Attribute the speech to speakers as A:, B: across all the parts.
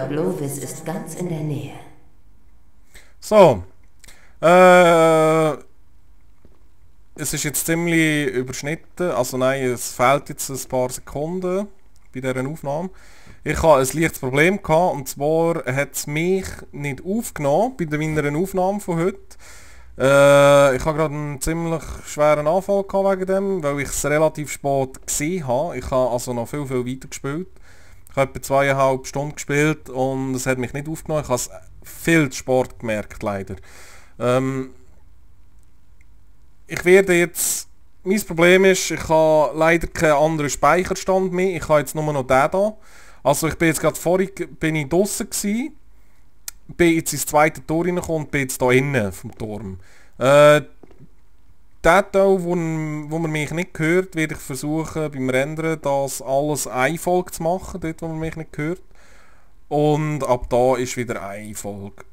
A: Lord Lovis ist ganz in der Nähe.
B: So. Es ist jetzt ziemlich überschnitten. Also nein, es fehlt jetzt ein paar Sekunden bei dieser Aufnahme. Ich hatte ein leichtes Problem gehabt, und zwar hat es mich nicht aufgenommen bei meiner Aufnahme von heute. Ich habe gerade einen ziemlich schweren Anfall gehabt wegen dem, weil ich es relativ spät gesehen habe. Ich habe also noch viel weiter gespielt. Ich habe etwa 2,5 Stunden gespielt und es hat mich nicht aufgenommen. Ich habe es viel zu spät gemerkt, leider. Ich werde jetzt... Mein Problem ist, ich habe leider keinen anderen Speicherstand mehr. Ich habe jetzt nur noch den hier. Also ich bin jetzt gerade vorhin bin ich draussen gewesen, bin jetzt ins zweite Tor reingekommen und bin jetzt hier innen vom Turm. Der Teil, wo man mich nicht hört, werde ich versuchen beim Rendern das alles eine Folge zu machen, dort wo man mich nicht hört. Und ab da ist wieder eine Folge.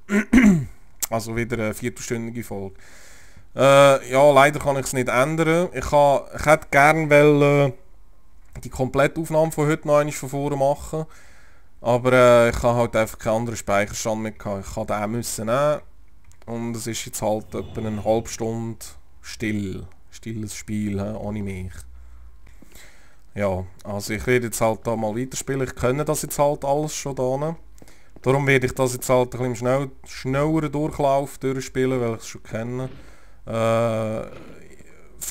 B: Also wieder eine viertelstündige Folge. Ja, leider kann ich es nicht ändern. Ich hätte gerne die komplette Aufnahme von heute noch einmal von vorne machen. Aber ich habe halt einfach keinen anderen Speicherstand mehr gehabt. Ich habe den müssen nehmen. Und es ist jetzt halt etwa eine halbe Stunde stilles Spiel, ohne mich. Ja, also ich werde jetzt halt da mal weiterspielen. Ich kenne das jetzt halt alles schon da. Darum werde ich das jetzt halt ein bisschen schnelleren Durchlauf durchspielen, weil ich es schon kenne.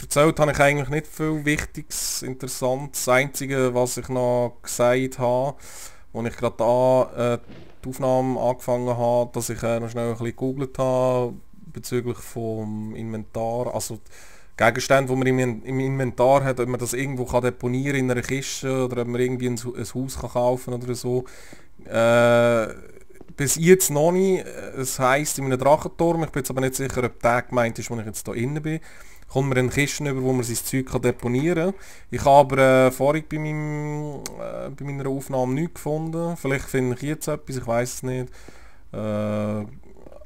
B: Erzählt habe ich eigentlich nicht viel Wichtiges, Interessantes. Das Einzige, was ich noch gesagt habe, als ich gerade da die Aufnahme angefangen habe, dass ich noch schnell ein bisschen gegoogelt habe bezüglich vom Inventar, also Gegenstände, die man im Inventar hat, ob man das irgendwo kann deponieren in einer Kiste oder ob man irgendwie ein Haus kann kaufen oder so. Bis jetzt noch nicht. Es heisst in einem Drachenturm, ich bin jetzt aber nicht sicher, ob der gemeint ist, wo ich jetzt hier innen bin. Kommt man in Kisten über, wo man sein Zeug kann deponieren kann. Ich habe aber vorhin bei meiner Aufnahme nichts gefunden. Vielleicht finde ich jetzt etwas, ich weiß es nicht.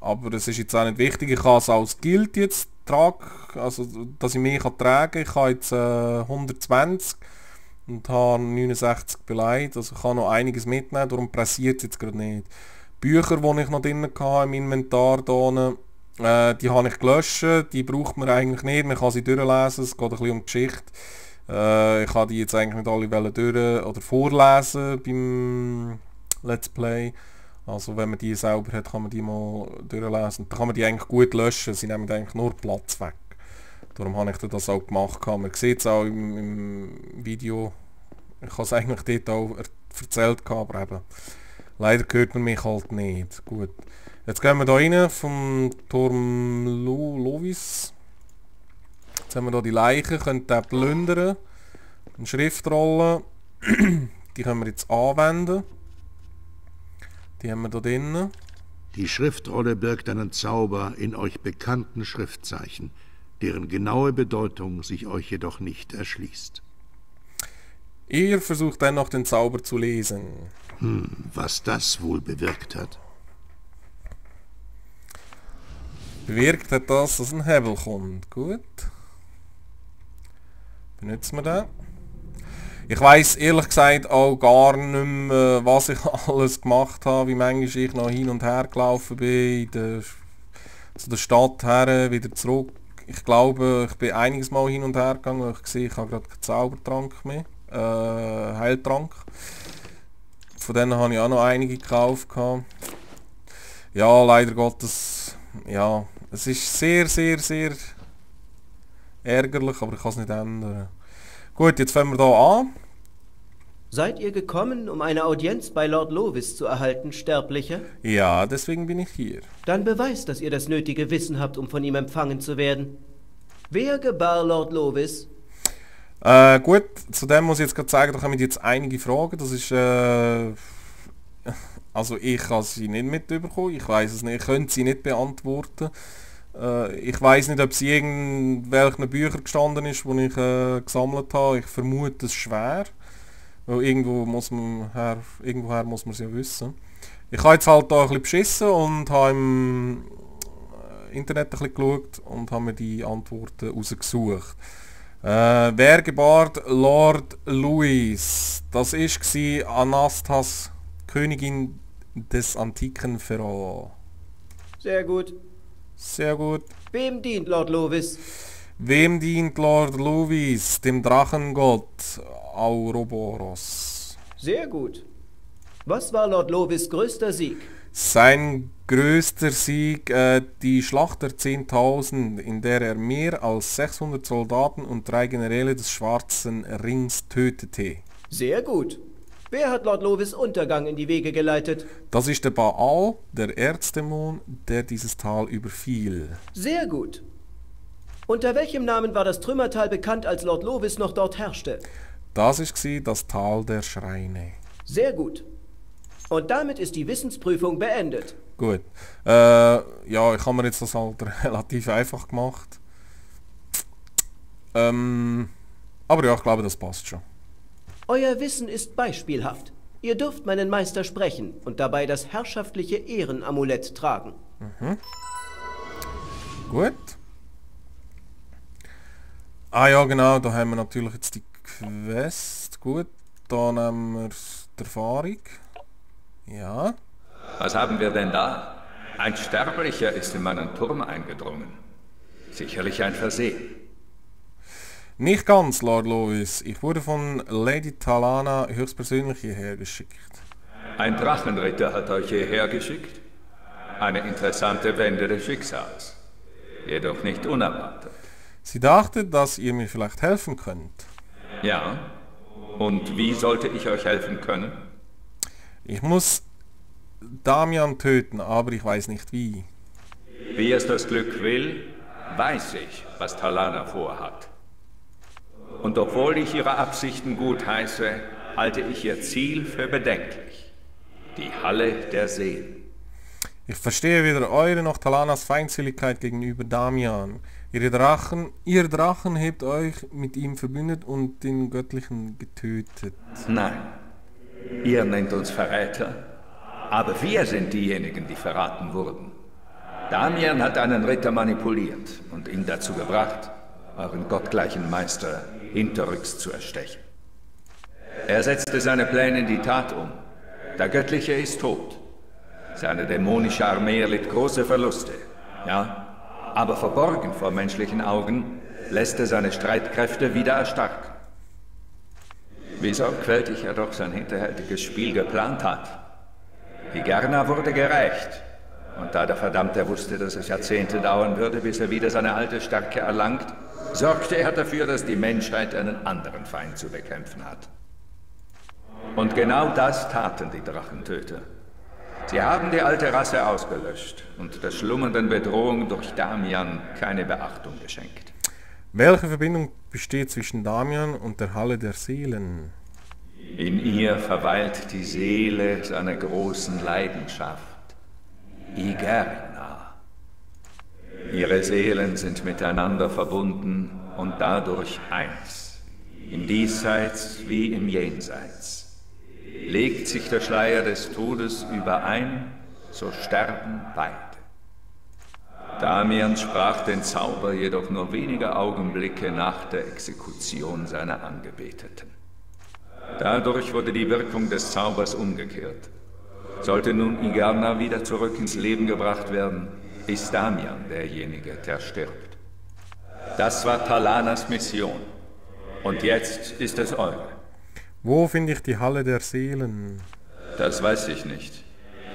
B: Aber es ist jetzt auch nicht wichtig. Ich habe es als Guild jetzt tragen, also dass ich mehr tragen kann. Ich habe jetzt 120 und habe 69 beleidigt. Also ich kann noch einiges mitnehmen, darum pressiert es jetzt gerade nicht. Bücher, die ich noch drin hatte im Inventar hier, die habe ich gelöscht, die braucht man eigentlich nicht, man kann sie durchlesen, es geht ein bisschen um die Geschichte. Ich habe die jetzt eigentlich nicht alle durch oder vorlesen beim Let's Play. Also wenn man die selber hat, kann man die mal durchlesen. Dann kann man die eigentlich gut löschen, sie nehmen eigentlich nur Platz weg. Darum habe ich das auch gemacht. Man sieht es auch im Video. Ich habe es eigentlich dort auch erzählt, aber eben, leider hört man mich halt nicht. Gut. Jetzt gehen wir hier rein vom Turm Lovis. Jetzt haben wir hier die Leichen, können den plündern. Eine Schriftrolle. Die können wir jetzt anwenden. Die haben wir hier drinnen.
C: Die Schriftrolle birgt einen Zauber in euch bekannten Schriftzeichen, deren genaue Bedeutung sich euch jedoch nicht erschließt.
B: Ihr versucht dann noch den Zauber zu lesen.
C: Was das wohl bewirkt hat.
B: Bewirkt hat das, dass ein Hebel kommt. Gut. Benutzen wir den. Ich weiss ehrlich gesagt auch gar nicht mehr, was ich alles gemacht habe, wie manchmal ich noch hin und her gelaufen bin, zu der Stadt her, wieder zurück. Ich glaube, ich bin einiges Mal hin und her gegangen, weil ich sehe, ich habe gerade keinen Zaubertrank mehr, Heiltrank. Von denen habe ich auch noch einige gekauft. Ja, leider Gottes, ja, es ist sehr ärgerlich, aber ich kann es nicht ändern. Gut, jetzt fangen wir hier an.
D: Seid ihr gekommen, um eine Audienz bei Lord Lovis zu erhalten, Sterblicher?
B: Ja, deswegen bin ich hier.
D: Dann beweist, dass ihr das nötige Wissen habt, um von ihm empfangen zu werden. Wer gebar Lord Lovis?
B: Gut, zu dem muss ich jetzt gerade sagen, da kommen jetzt einige Fragen. Das ist, also ich habe sie nicht mitbekommen, ich weiß es nicht, ich könnte sie nicht beantworten. Ich weiß nicht, ob sie irgendwelchen Büchern gestanden ist, die ich gesammelt habe. Ich vermute es schwer. Weil irgendwoher muss man es ja wissen. Ich habe jetzt halt da ein bisschen beschissen und habe im Internet ein bisschen geschaut und habe mir die Antworten rausgesucht. Wer gebart Lord Louis? Das war Anastas, Königin des antiken Pharao.
D: Sehr gut.
B: Sehr gut.
D: Wem dient Lord Lovis?
B: Wem dient Lord Lovis? Dem Drachengott Ouroboros.
D: Sehr gut. Was war Lord Lovis' größter Sieg?
B: Sein größter Sieg, die Schlacht der 10.000, in der er mehr als 600 Soldaten und 3 Generäle des Schwarzen Rings tötete.
D: Sehr gut. Wer hat Lord Lovis' Untergang in die Wege geleitet?
B: Das ist der Baal, der Erzdämon, der dieses Tal überfiel.
D: Sehr gut. Unter welchem Namen war das Trümmertal bekannt, als Lord Lovis noch dort herrschte?
B: Das war das Tal der Schreine.
D: Sehr gut. Und damit ist die Wissensprüfung beendet.
B: Gut. Ja, ich habe mir jetzt das halt relativ einfach gemacht. Aber ja, ich glaube, das passt schon.
D: Euer Wissen ist beispielhaft. Ihr dürft meinen Meister sprechen und dabei das herrschaftliche Ehrenamulett tragen.
B: Gut. Ah ja, genau, da haben wir natürlich jetzt die Quest. Gut, da nehmen wir die Erfahrung. Ja.
E: Was haben wir denn da? Ein Sterblicher ist in meinen Turm eingedrungen. Sicherlich ein Versehen.
B: Nicht ganz, Lord Lovis. Ich wurde von Lady Talana höchstpersönlich hierher geschickt.
E: Ein Drachenritter hat euch hierher geschickt? Eine interessante Wende des Schicksals. Jedoch nicht unerwartet.
B: Sie dachte, dass ihr mir vielleicht helfen könnt.
E: Ja. Und wie sollte ich euch helfen können?
B: Ich muss Damian töten, aber ich weiß nicht wie.
E: Wie es das Glück will, weiß ich, was Talana vorhat. Und obwohl ich ihre Absichten gut heiße, halte ich ihr Ziel für bedenklich. Die Halle der Seelen.
B: Ich verstehe weder eure noch Talanas Feindseligkeit gegenüber Damian. Ihr Drachen hebt euch mit ihm verbündet und den Göttlichen getötet.
E: Nein, ihr nennt uns Verräter, aber wir sind diejenigen, die verraten wurden. Damian hat einen Ritter manipuliert und ihn dazu gebracht, euren gottgleichen Meister hinterrücks zu erstechen. Er setzte seine Pläne in die Tat um. Der Göttliche ist tot. Seine dämonische Armee erlitt große Verluste. Ja, aber verborgen vor menschlichen Augen lässt er seine Streitkräfte wieder erstarken. Wie sorgfältig er doch sein hinterhältiges Spiel geplant hat. Higerna wurde gerächt. Und da der Verdammte wusste, dass es Jahrzehnte dauern würde, bis er wieder seine alte Stärke erlangt, sorgte er dafür, dass die Menschheit einen anderen Feind zu bekämpfen hat. Und genau das taten die Drachentöter. Sie haben die alte Rasse ausgelöscht und der schlummernden Bedrohung durch Damian keine Beachtung geschenkt.
B: Welche Verbindung besteht zwischen Damian und der Halle der Seelen?
E: In ihr verweilt die Seele seiner großen Leidenschaft, Higerna. Ihre Seelen sind miteinander verbunden und dadurch eins, im Diesseits wie im Jenseits. Legt sich der Schleier des Todes überein, so sterben beide. Damian sprach den Zauber jedoch nur wenige Augenblicke nach der Exekution seiner Angebeteten. Dadurch wurde die Wirkung des Zaubers umgekehrt. Sollte nun Higerna wieder zurück ins Leben gebracht werden, ist Damian derjenige, der stirbt. Das war Talanas Mission. Und jetzt ist es eure.
B: Wo finde ich die Halle der Seelen?
E: Das weiß ich nicht.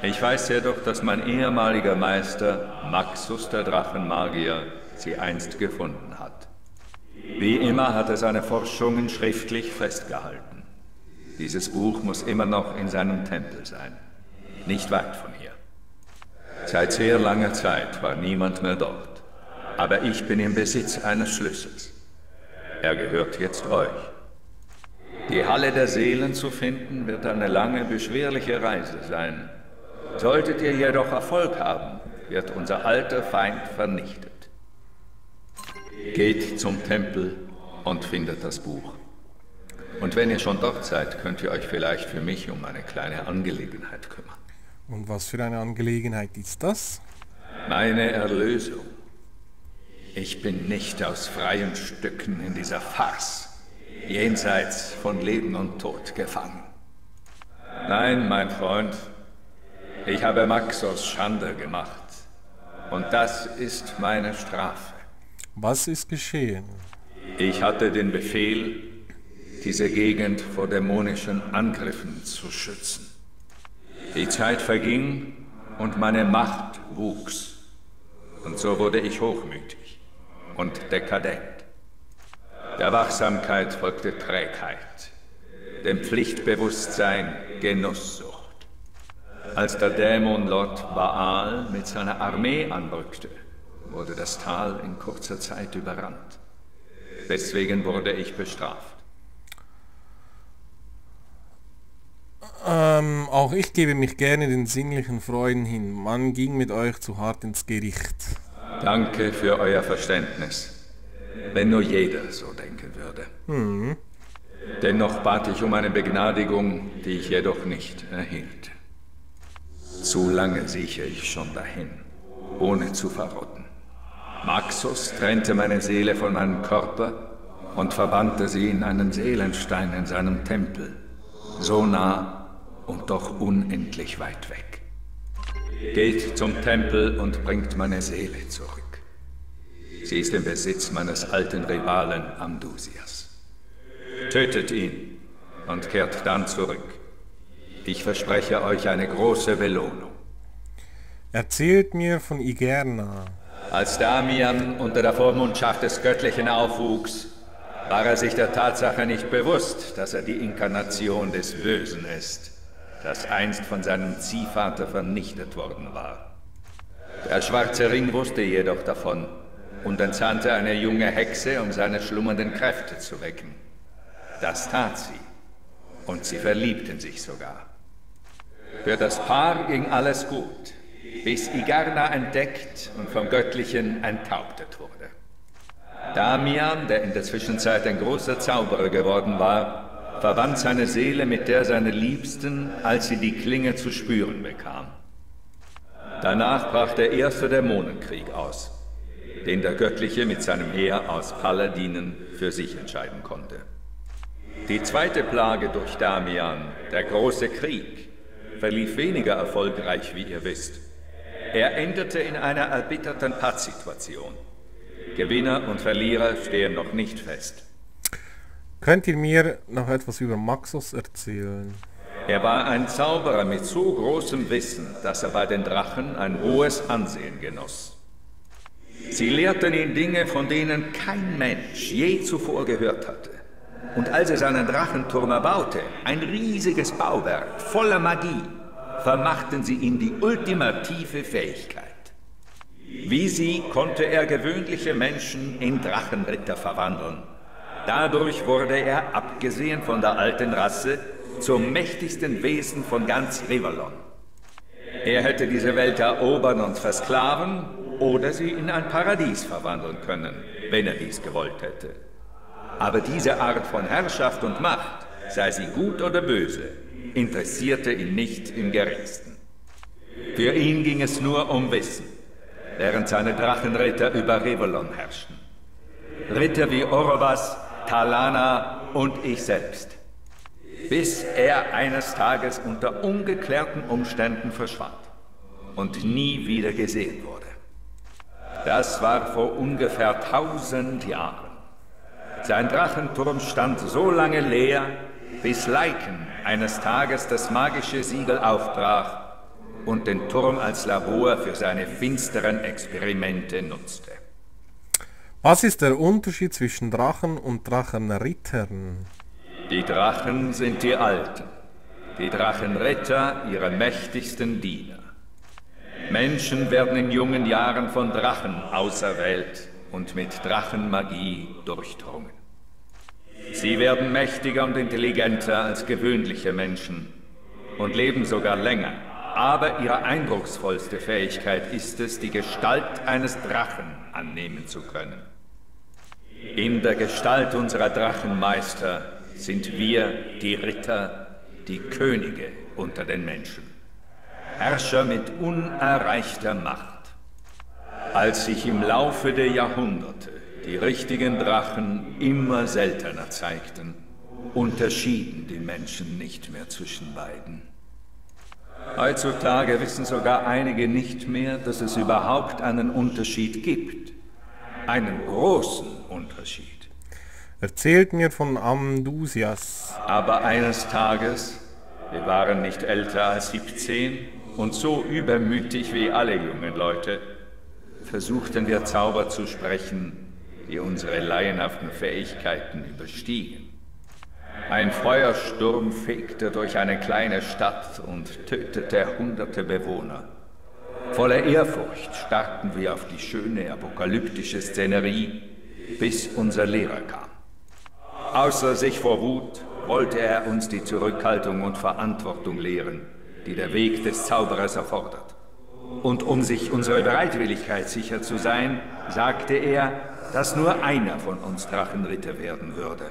E: Ich weiß jedoch, dass mein ehemaliger Meister, Maxus der Drachenmagier, sie einst gefunden hat. Wie immer hat er seine Forschungen schriftlich festgehalten. Dieses Buch muss immer noch in seinem Tempel sein, nicht weit von hier. Seit sehr langer Zeit war niemand mehr dort, aber ich bin im Besitz eines Schlüssels. Er gehört jetzt euch. Die Halle der Seelen zu finden, wird eine lange, beschwerliche Reise sein. Solltet ihr jedoch Erfolg haben, wird unser alter Feind vernichtet. Geht zum Tempel und findet das Buch. Und wenn ihr schon dort seid, könnt ihr euch vielleicht für mich um eine kleine Angelegenheit kümmern.
B: Und was für eine Angelegenheit ist das?
E: Meine Erlösung. Ich bin nicht aus freien Stücken in dieser Farce, jenseits von Leben und Tod, gefangen. Nein, mein Freund, Ich habe Maxos Schande gemacht. Und das ist meine Strafe.
B: Was ist geschehen?
E: Ich hatte den Befehl, diese Gegend vor dämonischen Angriffen zu schützen. Die Zeit verging und meine Macht wuchs. Und so wurde ich hochmütig und dekadent. Der Wachsamkeit folgte Trägheit, dem Pflichtbewusstsein Genusssucht. Als der Dämon Lord Baal mit seiner Armee anrückte, wurde das Tal in kurzer Zeit überrannt. Deswegen wurde ich bestraft.
B: Auch ich gebe mich gerne den sinnlichen Freuden hin. Man ging mit euch zu hart ins Gericht.
E: Danke für euer Verständnis. Wenn nur jeder so denken würde. Dennoch bat ich um eine Begnadigung, die ich jedoch nicht erhielt. Zu lange sieche ich schon dahin, ohne zu verrotten. Maxos trennte meine Seele von meinem Körper und verbannte sie in einen Seelenstein in seinem Tempel. So nah und doch unendlich weit weg. Geht zum Tempel und bringt meine Seele zurück. Sie ist im Besitz meines alten Rivalen Amdusias. Tötet ihn und kehrt dann zurück. Ich verspreche euch eine große Belohnung.
B: Erzählt mir von Igerna.
E: Als Damian unter der Vormundschaft des Göttlichen aufwuchs, war er sich der Tatsache nicht bewusst, dass er die Inkarnation des Bösen ist, das einst von seinem Ziehvater vernichtet worden war. Der schwarze Ring wusste jedoch davon und entsandte eine junge Hexe, um seine schlummernden Kräfte zu wecken. Das tat sie, und sie verliebten sich sogar. Für das Paar ging alles gut, bis Igerna entdeckt und vom Göttlichen enthauptet wurde. Damian, der in der Zwischenzeit ein großer Zauberer geworden war, verband seine Seele mit der seiner Liebsten, als sie die Klinge zu spüren bekam. Danach brach der erste Dämonenkrieg aus, den der Göttliche mit seinem Heer aus Paladinen für sich entscheiden konnte. Die zweite Plage durch Damian, der große Krieg, verlief weniger erfolgreich, wie ihr wisst. Er endete in einer erbitterten Pattsituation. Gewinner und Verlierer stehen noch nicht fest.
B: Könnt ihr mir noch etwas über Maxos erzählen?
E: Er war ein Zauberer mit so großem Wissen, dass er bei den Drachen ein hohes Ansehen genoss. Sie lehrten ihn Dinge, von denen kein Mensch je zuvor gehört hatte. Und als er seinen Drachenturm erbaute, ein riesiges Bauwerk voller Magie, vermachten sie ihm die ultimative Fähigkeit. Wie sie konnte er gewöhnliche Menschen in Drachenritter verwandeln. Dadurch wurde er, abgesehen von der alten Rasse, zum mächtigsten Wesen von ganz Rivellon. Er hätte diese Welt erobern und versklaven oder sie in ein Paradies verwandeln können, wenn er dies gewollt hätte. Aber diese Art von Herrschaft und Macht, sei sie gut oder böse, interessierte ihn nicht im geringsten. Für ihn ging es nur um Wissen, während seine Drachenritter über Rivellon herrschten. Ritter wie Orobas, Talana und ich selbst. Bis er eines Tages unter ungeklärten Umständen verschwand und nie wieder gesehen wurde. Das war vor ungefähr 1000 Jahren. Sein Drachenturm stand so lange leer, bis Lycan eines Tages das magische Siegel aufbrach und den Turm als Labor für seine finsteren Experimente nutzte.
B: Was ist der Unterschied zwischen Drachen und Drachenrittern?
E: Die Drachen sind die Alten, die Drachenritter ihre mächtigsten Diener. Menschen werden in jungen Jahren von Drachen auserwählt und mit Drachenmagie durchdrungen. Sie werden mächtiger und intelligenter als gewöhnliche Menschen und leben sogar länger. Aber ihre eindrucksvollste Fähigkeit ist es, die Gestalt eines Drachen annehmen zu können. In der Gestalt unserer Drachenmeister sind wir die Ritter, die Könige unter den Menschen. Herrscher mit unerreichter Macht. Als sich im Laufe der Jahrhunderte die richtigen Drachen immer seltener zeigten, unterschieden die Menschen nicht mehr zwischen beiden. Heutzutage wissen sogar einige nicht mehr, dass es überhaupt einen Unterschied gibt. Einen großen Unterschied.
B: Erzählt mir von Amdusias.
E: Aber eines Tages, wir waren nicht älter als 17 und so übermütig wie alle jungen Leute, versuchten wir Zauber zu sprechen, die unsere laienhaften Fähigkeiten überstiegen. Ein Feuersturm fegte durch eine kleine Stadt und tötete hunderte Bewohner. Voller Ehrfurcht starrten wir auf die schöne apokalyptische Szenerie, bis unser Lehrer kam. Außer sich vor Wut wollte er uns die Zurückhaltung und Verantwortung lehren, die der Weg des Zauberers erfordert. Und um sich unsere Bereitwilligkeit sicher zu sein, sagte er, dass nur einer von uns Drachenritter werden würde.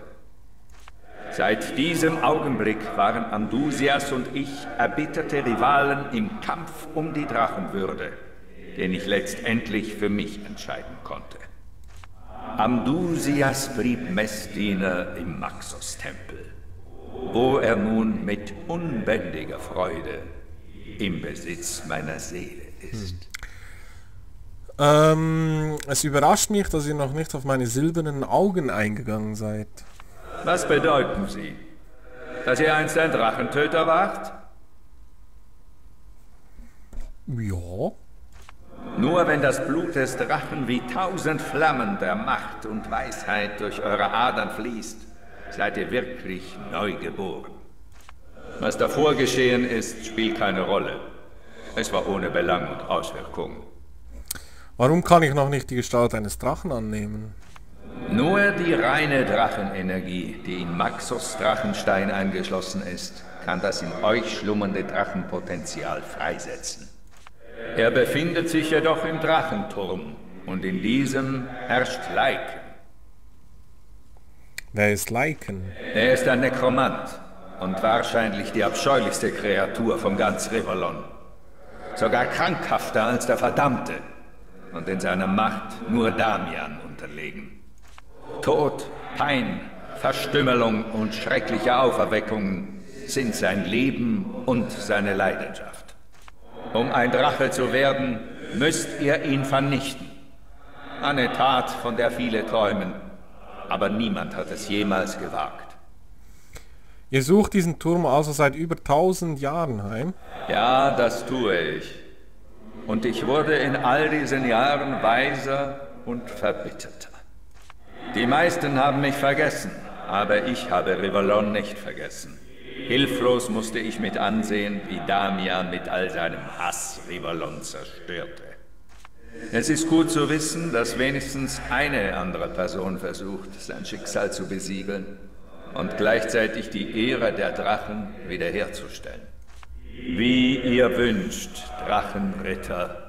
E: Seit diesem Augenblick waren Amdusias und ich erbitterte Rivalen im Kampf um die Drachenwürde, den ich letztendlich für mich entscheiden konnte. Amdusias blieb Messdiener im Maxos-Tempel, wo er nun mit unbändiger Freude im Besitz meiner Seele ist.
B: Es überrascht mich, dass ihr noch nicht auf meine silbernen Augen eingegangen seid.
E: Was bedeuten sie? Dass ihr einst ein Drachentöter wart?
B: Ja.
E: Nur wenn das Blut des Drachen wie 1000 Flammen der Macht und Weisheit durch eure Adern fließt, seid ihr wirklich neu geboren. Was davor geschehen ist, spielt keine Rolle. Es war ohne Belang und Auswirkung.
B: Warum kann ich noch nicht die Gestalt eines Drachen annehmen?
E: Nur die reine Drachenenergie, die in Maxos Drachenstein eingeschlossen ist, kann das in euch schlummernde Drachenpotenzial freisetzen. Er befindet sich jedoch im Drachenturm und in diesem herrscht Lycan.
B: Wer ist Lycan?
E: Er ist ein Nekromant und wahrscheinlich die abscheulichste Kreatur von ganz Rivellon. Sogar krankhafter als der Verdammte und in seiner Macht nur Damian unterlegen. Tod, Pein, Verstümmelung und schreckliche Auferweckungen sind sein Leben und seine Leidenschaft. Um ein Drache zu werden, müsst ihr ihn vernichten. Eine Tat, von der viele träumen, aber niemand hat es jemals gewagt.
B: Ihr sucht diesen Turm also seit über 1000 Jahren heim?
E: Ja, das tue ich. Und ich wurde in all diesen Jahren weiser und verbitterter. Die meisten haben mich vergessen, aber ich habe Rivellon nicht vergessen. Hilflos musste ich mit ansehen, wie Damian mit all seinem Hass Rivellon zerstörte. Es ist gut zu wissen, dass wenigstens eine andere Person versucht, sein Schicksal zu besiegeln und gleichzeitig die Ehre der Drachen wiederherzustellen. Wie ihr wünscht, Drachenritter,